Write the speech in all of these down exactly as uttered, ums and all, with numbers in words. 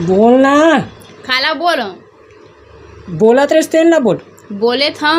बोल ना। खाला बोल। बोलत रहिस तेन ला बोल। बोले था।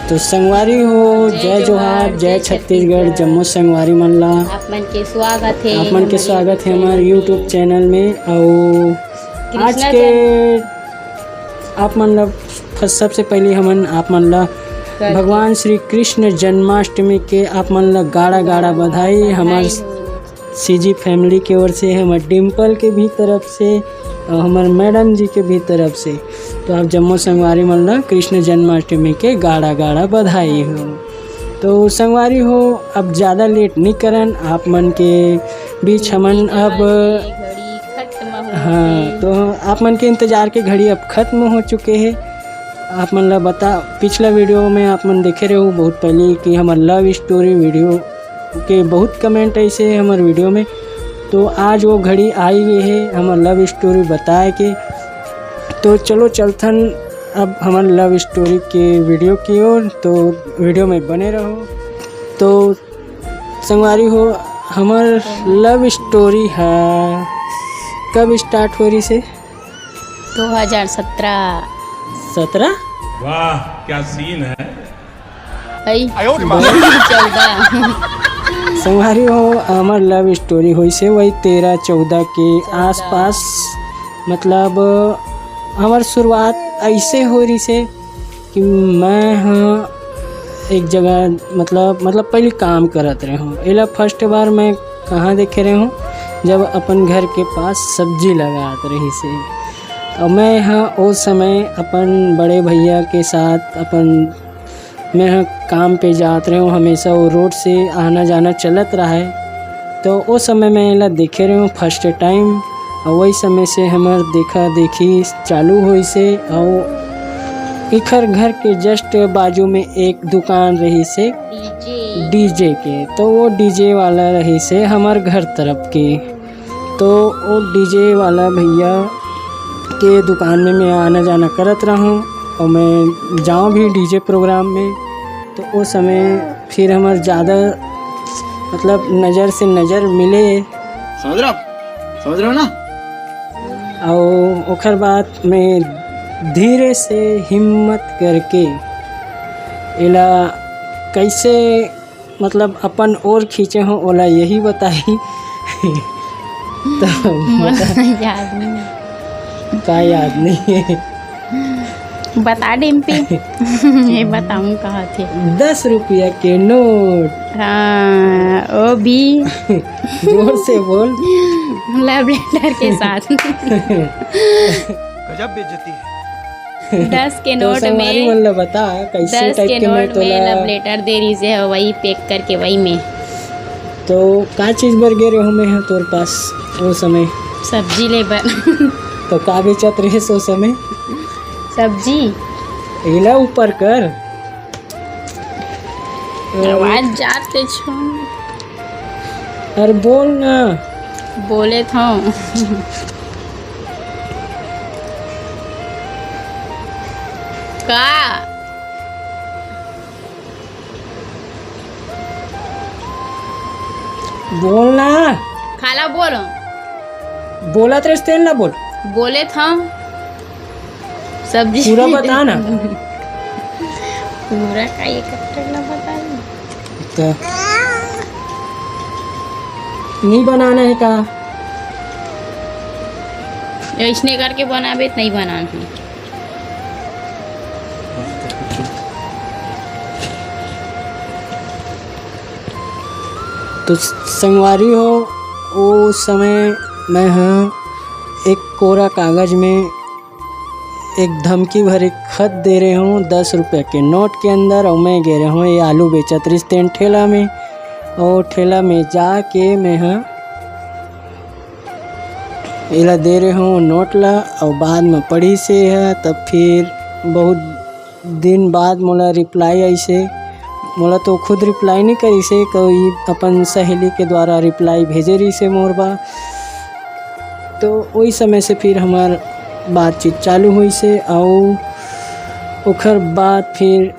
तो संगवारी हो, जय जोहार, जय छत्तीसगढ़, जम्मो संगवारी मन ला। आप मन के स्वागत है आप मन के स्वागत है हमारे YouTube चैनल में। और आज के आप मन ला फ-, सबसे पहले हमन आप मन ला भगवान श्री कृष्ण जन्माष्टमी के आप मन ला गाड़ा गाड़ा बधाई। हमार सीजी फैमिली के ओर से, हमर डिम्पल के भी तरफ से और हमर मैडम जी के भी तरफ से। तो आप जम्मो संगवारी मन ला कृष्ण जन्माष्टमी के गाड़ा गाड़ा बधाई हो। तो संगवारी हो, अब ज़्यादा लेट नहीं करन, आप मन के बीच हमन अब, हाँ, तो आप मन के इंतज़ार के घड़ी अब खत्म हो चुके हैं। आप मन ला बता, पिछला वीडियो में आप मन देखे रहे हो बहुत पहले कि हमर लव स्टोरी वीडियो के बहुत कमेंट ऐसे है हमर वीडियो में। तो आज वो घड़ी आई गई है हमर लव स्टोरी बताए के। तो चलो चलथन अब हमर लव स्टोरी के वीडियो की ओर, तो वीडियो में बने रहो। तो संगवारी हो, हमर लव स्टोरी है कब स्टार्ट हो रही से? दो हज़ार सत्रह। सत्रह? वाह, क्या सीन है। आई। आयो रे माँ। चौदह। संगवारी हो, हमर लव स्टोरी होइसे वही तेरह चौदह के आसपास। मतलब हमर शुरुआत ऐसे हो रही से कि मैं, हाँ, एक जगह, मतलब, मतलब पहले काम करत रहे हूँ। एला फर्स्ट बार मैं कहाँ देखे रहे हूँ, जब अपन घर के पास सब्जी लगात रही से। और मैं, हाँ, उस समय अपन बड़े भैया के साथ अपन मैं ह काम पे जात रहे हूँ, हमेशा वो रोड से आना जाना चलत रहा है। तो उस समय मैं एला देखे रहे हूँ फर्स्ट टाइम, और वही समय से हमर देखा देखी चालू होइसे। और इखर घर के जस्ट बाजू में एक दुकान रही से डीजे के, तो वो डीजे वाला रही से हमर घर तरफ के। तो वो डीजे वाला भैया के दुकान में मैं आना जाना करत रहूँ और मैं जाऊँ भी डीजे प्रोग्राम में। तो वो समय फिर हमर ज़्यादा, मतलब, नज़र से नज़र मिले। समझ रहे हो? समझ रहे हो ना? और ओकर बाद मैं धीरे से हिम्मत करके एला कैसे, मतलब, अपन ओर खींचे हो, ओला यही बताई। तो मोला याद नहीं। का याद नहीं है? बता डिम्पी। ये बताऊं कहाँ थे? दस रुपया के नोट। हाँ, वो भी। जोर से बोल। लव लेटर के साथ। गजब बेइज्जती है। दस के तो नोट संगवारी में, मन ल बता, कैसे दस टाइप के के मैं नोट में तोला लव लेटर दे रही से, वही पैक करके वही में। तो का चीज बर गे रहे हो मैं ह तोर पास वो समय? सब्जी ले बर। तो का बेचत रहे ओ समय? सब्जी। एला ऊपर कर। आवाज जात के छो। अरे बोल ना। बोले था। का? बोल ना। खाला बोल। बोलत रहिस तेन ला बोल। बोले था। सब्जी। पूरा बता ना। पूरा का ये कट्टर ना बताई। तो नहीं बनाना है का? ऐसने करके बनाबे तो नहीं बनाना है। तो संगवारी हो, ओ समय मैं ह एक कोरा कागज में एक धमकी भरे खत दे रहे हूँ दस रुपये के नोट के अंदर, और मैं गे रहे हूँ ये आलू बेचत रिस तेन ठेला में, और ठेला में जाके मैं ह एला दे रहे हूँ नोट ला, और बाद में पढ़ी से है, तब फिर बहुत दिन बाद मोला रिप्लाई आइसे, मोला तो खुद रिप्लाई नहीं करिस हे, कोई अपन सहेली के द्वारा रिप्लाई भेजे रहिस हे मोर बा। तो वही समय से फिर हमार बातचीत चालू होइस हे। अउ ओखर बाद फिर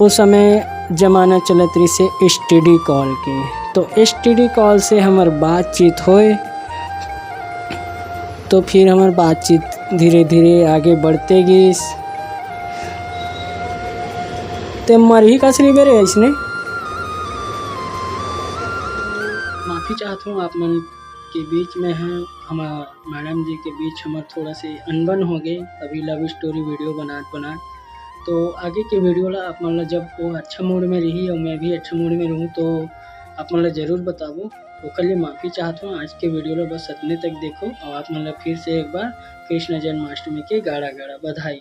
ओ समय जमाना चलत रहिस हे एस टी डी कॉल के। तो एस टी डी कॉल से हमर बातचीत होए, तो फिर हमर बातचीत धीरे धीरे आगे बढ़ते गिस। ते मरही कासरी बेरे अइसने। माफ़ी चाहत हूँ आप मन के बीच में है, हमार मैडम जी के बीच हमार थोड़ा से अनबन हो गई अभी लव स्टोरी वीडियो बनात बनात। तो आगे के वीडियो ला आप मन ला जब वो अच्छा मूड में रही और मैं भी अच्छा मूड में रहूँ तो आप मन ला जरूर बताबो। ओकर लिए माफ़ी चाहत हूँ। आज के वीडियो ला बस अतने तक देखो और आप मन ला फिर से एक बार कृष्ण जन्माष्टमी के गाड़ा गाड़ा बधाई।